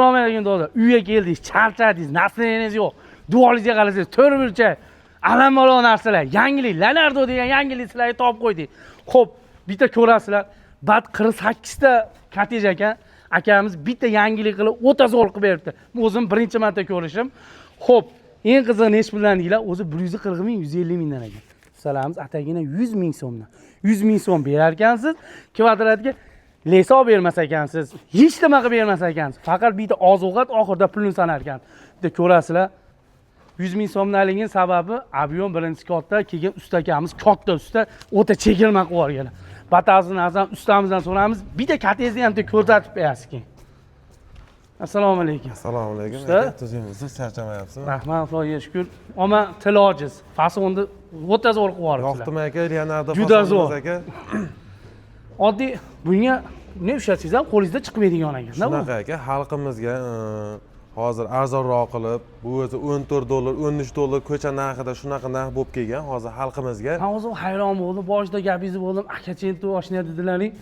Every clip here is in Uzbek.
Assalomu alaykum, do'stlar. Uyga keldingiz, charchadingiz, настроение ngiz yo'q. Duolingizga qarasangiz, to'rt burchak alam-balo narsalar, yangilik, Leonardo degan yangilik sizlarga topib qo'ydik. Xo'p, bitta ko'rasizlar, bat 48 ta kottej ekan. Akamiz bitta yangilik qilib, o'ta zo'r qilib beribdi. Bu o'zim birinchi marta ko'rishim. Xo'p, eng qizig'i nechi puldan deylar, o'zi 140 ming, 150 mingdan ekan. Ustalarimiz atagina 100 ming so'mdan. 100 ming so'm berar ekansiz, kvadratga лесок bermas ekansiz, hech nima qilib bermas ekansiz. Faqat bitta oziq-ovqat, oxirida pulini sanar ekan. Bitta ko'rasizlar, 100 ming so'mdan sababi объем birinchisi katta, keyin usta akamiz katta usta, o'ta chegirma qilib yuborgan. Batafsil narsani ustamizdan so'ramiz. Bitta kottejni ham bitta ko'rsatib qo'yasiz keyin. Assalomu alaykum. Assalomu alaykum. Usta. Aka, tuzukmisiz, charchamayapsizmi? Rahmat, Xudoga shukur. Omma til ojiz. Fasonni o'ta zo'r qilib yuboribsizlar. Yoqdimi, aka, Leonardo Juda fasonimiz, zo'r. aka? Oddiy bunga ne ushlasangiz ham qo'lingizda chiqmaydigan ekan. Bu. Shunaqa, aka, xalqimizga hozir arzonroq qilib, bu o'zi 14 dollar, 13 dollar ko'cha narxida shunaqa narx bo'lib kelgan hozir xalqimizga. Man o'zim hayron bo'ldim, boshida gapingizni bo'ldim, akachento oshna dedilaring.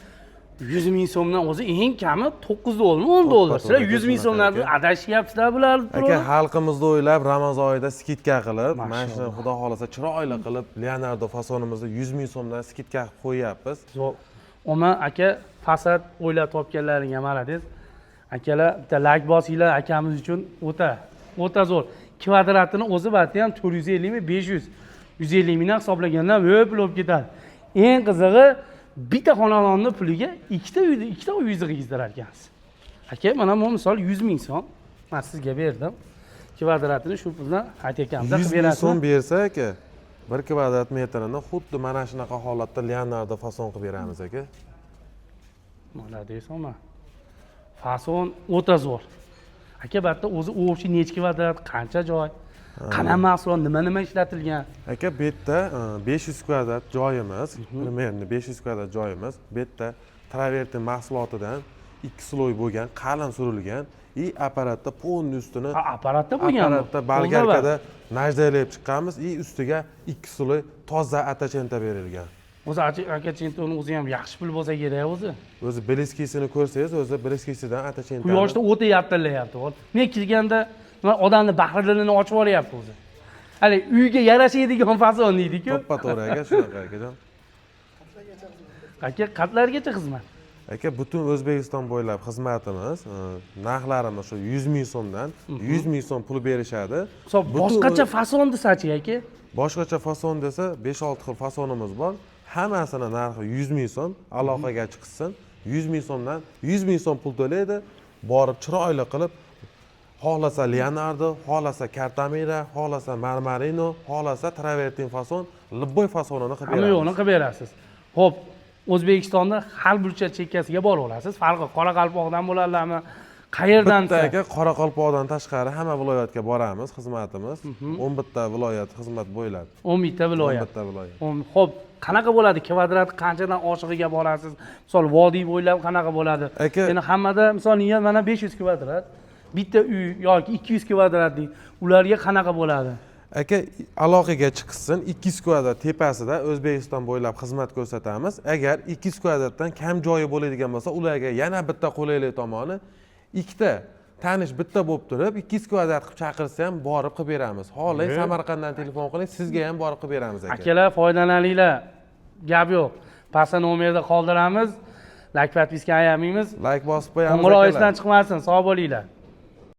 100 ming so'mdan o'zi eng kami 9 dollar, 10 dollar. Sizlar to'g'ri, 100 ming so'mdan shunaqa, aka. Adashyapsizlar bular. Aka, xalqimizni o'ylab Ramazon oyida скидка qilib, mana shuni, Mashalloh. Xudo xohlasa, chiroyli qilib Leonardo fasonimizni 100 ming so'mdan скидка qilib qo'yyapmiz. Zo'r. Omma aka, fasad o'ylab topganlaringga молодец. Akalar, bitta layk bosinglar akamiz uchun, o'ta o'ta zo'r. Kvadratini o'zi batda ham 450 ming, 500, 150 mingdan hisoblagandan ko'p pul bo'lib ketadi. Eng qizig'i, bitta xonadonni puliga ikkita uyni, ikkita uyingizni qilizdirar ekansiz. Aka, mana bu misol 100 ming so'm man sizga berdim. Kvadratini shu puldan aytayotganimda 100 qilib ming berasizmi? So'm bersa, aka, bir kvadrat metrini xuddi mana shunaqa holatda Leonardo fason qilib beramiz, aka. Молодец, oma. Fason o'ta zo'r. Aka, bu yerda o'zi общий nechi kvadrat, qancha joy, qanaqa mahsulot, nima nima ishlatilgan? Aka, bu yerda 500 kvadrat joyimiz, примерно 500 kvadrat joyimiz. Bu yerda travertin mahsulotidan ikki слой bo'lgan, qalin surilgan и apparatda полный ustini Ha, apparatda bo'lgan bu. Apparatda, болгарка da наждак lab chiqqanmiz и ustiga ikki слой toza atachenta berilgan. O'zi akachentoni o'zi ham yaxshi pul bo'lsa kerak o'zi. O'zi блески sini ko'rsangiz, o'zi блески sidan atachentani Quyoshda o'ta yaptillayapti. Men kirganda nima, odamni bahri dilini ochib yuboryapti o'zi. Hali uyga yarashadigan fason deydi-ku. To'ppa to'g'ri, aka, shunaqa, akajon. Aka, qatlargacha xizmat? Aka, butun O'zbekiston bo'ylab xizmatimiz, narxlarimiz shu 100 ming so'mdan, 100 ming so'm pul berishadi. Misol boshqacha fason desachi, aka? Boshqacha fason desa, 5-6 xil fasonimiz bor, hammasini narxi 100 ming so'm. Aloqaga chiqishsin, 100 ming so'mdan, 100 ming so'm pul to'laydi, borib chiroyli qilib, xohlasa Leonardo, xohlasa Kartamira, xohlasa Marmarino, xohlasa travertin fason, любой fasonini qilib Hamma yo'qni beramiz. Qilib berasiz. Xo'p, O'zbekistonda har burchak chekkasiga borib olasiz. Farqi Qoraqalpoqdan bo'ladilarmi? Qayerdan Bitta desa? aka, Qoraqalpoqdan tashqari hamma viloyatga boramiz, xizmatimiz 11 ta viloyat xizmat bo'ylab. 11 ta o'n viloyat. bitta viloyat. Xo'p, qanaqa bo'ladi? Kvadrat qanchadan oshig'iga borasiz? Misol, vodiy bo'ylab qanaqa bo'ladi? Aka- Endi hammada misol niyat mana 500 kvadrat, bitta uy yoki 200 kvadratlik, ularga qanaqa bo'ladi? Aka, aloqaga chiqishsin, 200 kvadrat tepasida O'zbekiston bo'ylab xizmat ko'rsatamiz. Agar 200 kvadratdan kam joyi bo'ladigan bo'lsa, ularga yana bitta qulaylik tomoni, ikkita tanish bitta bo'lib turib 200 kvadrat qilib chaqirsa ham, borib qilib beramiz. Xohlang, Samarqanddan telefon qiling, sizga ham borib qilib beramiz, aka. Akalar, foydalaninglar. Gap yo'q. Pastda nomerda qoldiramiz. Layk, подписка ayamaymiz. Layk bosib qo'yamiz, Qo'ng'iroq akalar. esdan chiqmasin. Sog' bo'linglar.